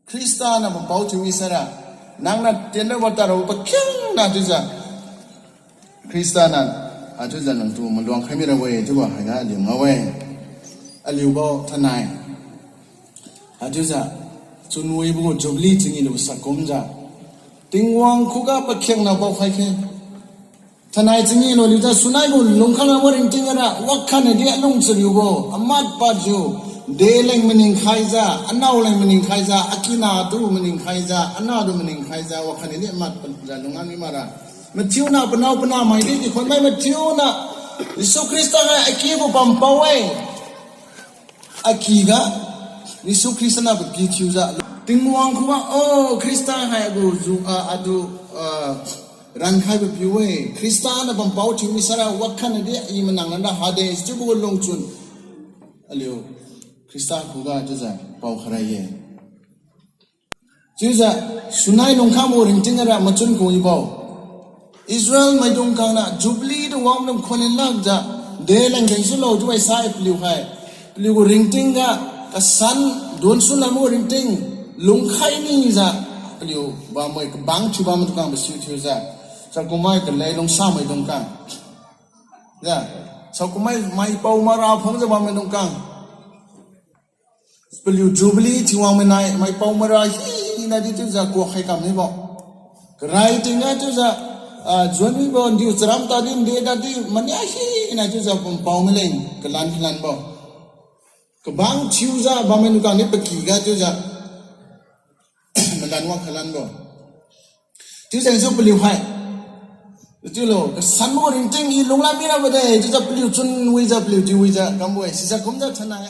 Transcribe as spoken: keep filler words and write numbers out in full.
Khrista ne pe ’mpau chiu mi sara, nang ne tienleu ba ta ra pe kiang na chiu ze, Khrista ne, a chiu ze nang tu meluang kai mi ra wei, chiu ba hai ga liu ngau wei. A liu bau tanai. A chiu ze, chunui bu gu Jubilee chinggi lu sakum ze, Tingwang ku ga pe kiang na bau kai ke. Tanai chinggi lu liu ze sunai gu lungkang a ringting ra, wakane di a lung cheriu gu, a mat pa ziu, de leng mening kai ze, a nâu leng mening kai ze, a kina du mening kai ze, a na du mening kai ze, wakane di a mat pa ze lung a ni ma ra. Mathiu na pe nâu pe na mai di, di kun mai Mathiu na, Jisu Khrista ne a ki gu bam pau ei. A ki ga, Jisu Khrista na pe ki chiu ze, Tingwang ku ga, o, Khrista hai gu zu, a, a du, a, ran kai be piu ei, Khrista ne bam pau chiu mi sara, wakane di i menang lan ra Hades, chiu bu gu lungchun. A liu, Khrista ku ga chiu ze, pau kharai ye. Chiu ze, sunai lungkang bu ringting ra machun ku i bau. Israel maidung kang na Jubilee de wang lung kuan lak ze, de leng deng su lau chiu ai sai peliu hai. Peliu gu ringting ga, kasan dun su lam gu ringting, lungkai ni ze, peliu bam mui kebang chiu bam du kang be siu chiu ze. Sakumai kelei lungsa maidung kang. Ze, sakumai mai pau mara phung ze bam maidung kang. Peliu Jubilee chiu wang menai, mai pau mara hi na di chiu ze kuak kai kam ni bau. Kerai ting ga chiu ze, a, zuan mi bau ndiu cheram ta di, nde da di, mania hi na chiu ze pum pau me leng, kelan kelan bau. Kebang chiu ze, bam maidung kang ni pe ki ga chiu ze, melan wang kelan bau. Chiu ze su peliu hai. Chiu lo, kasan gu ringting i lung la mi ra be de, chiu ze peliu chun wi ze, peliu chiu wi ze, kam bu ei, si ze kum ze tanai.